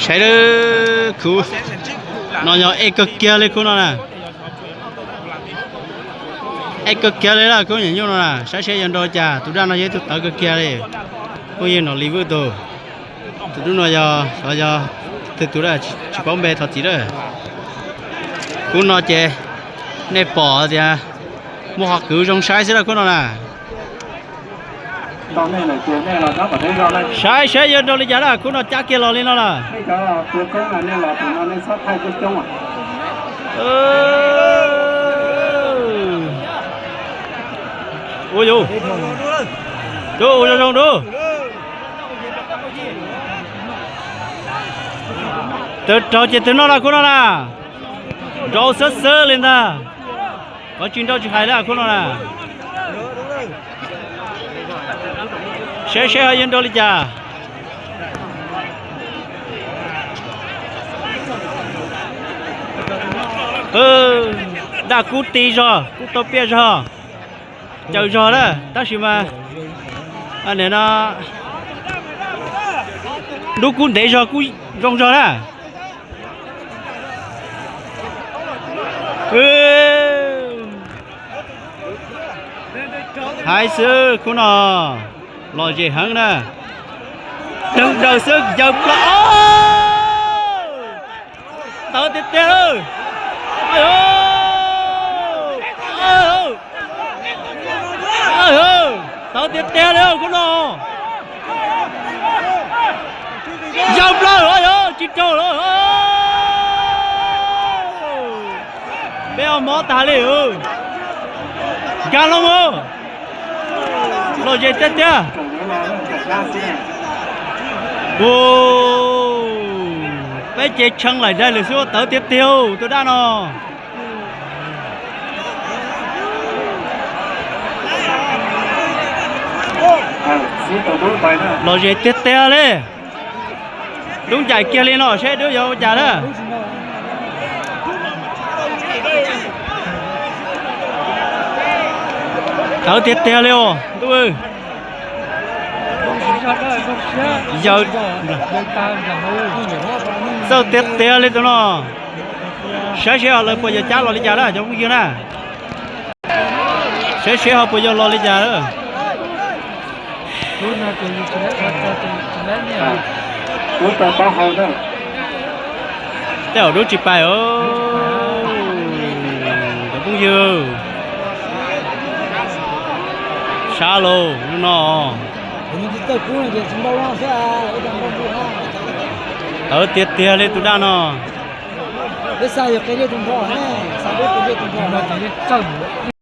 Saib dab khub no yog ej kawg kiag li khub no na. Ej kawg kiag li lawm khub nyuam nyuj no na, saib seb yuav nrau cas, tus daj no yog ib tug tawv kawg kiag li. Phooj ywg Nom Lis Vwj tus, tus dub no yog, xyov yog tus twg, tsis paub npe thov txim lawm. Khub no ces nej pom tias muaj qhov kwv zoo saib xwb lawm khub no na. Saib seb yuav nrau li cas lawm, khub no cab kiag los li no lawm. Ua yus, ua zoo zoo dub. Tawv raug ces twg noj na khub no na. Nrau xwb xwb li ntag. Qhov tsis nrau tsis hais li khub no na. Saib seb ho yuav nrau li cas. Daj kub ti zog, kub tau piaj zog, caws zog na, tab sis mas no dub kub ntev zog kub zoo zog na. Hais xwb khub no, lom zem heev na. Deeg daws xwb, yawg plaws. Tawv tiag tiag lawm. Tawv tiag tiag li khub no. Yawg plaws, yog tsis raug lawm. Peb ua mob tas li. Nkag loo, lom zem tiag tiag. Peb ces tshee laim daig lawm xwb, tawv tiag tiag tus daj no. Lom zem tiag tiag li. Dub ncaim kiag li no seb dub yuav ua cas na. Tawv tiag tiag li os ntuj. Yawg txawj tiag tiag li tus no. Saib seb ho lawv puas yuav cab los li cas na cov phooj ywg na. Saib seb ho puas yuav los li cas. Tej zaum dub tsis pais. Cov phooj ywg, sab laug no. Tawv tiag tiag li tus daj no.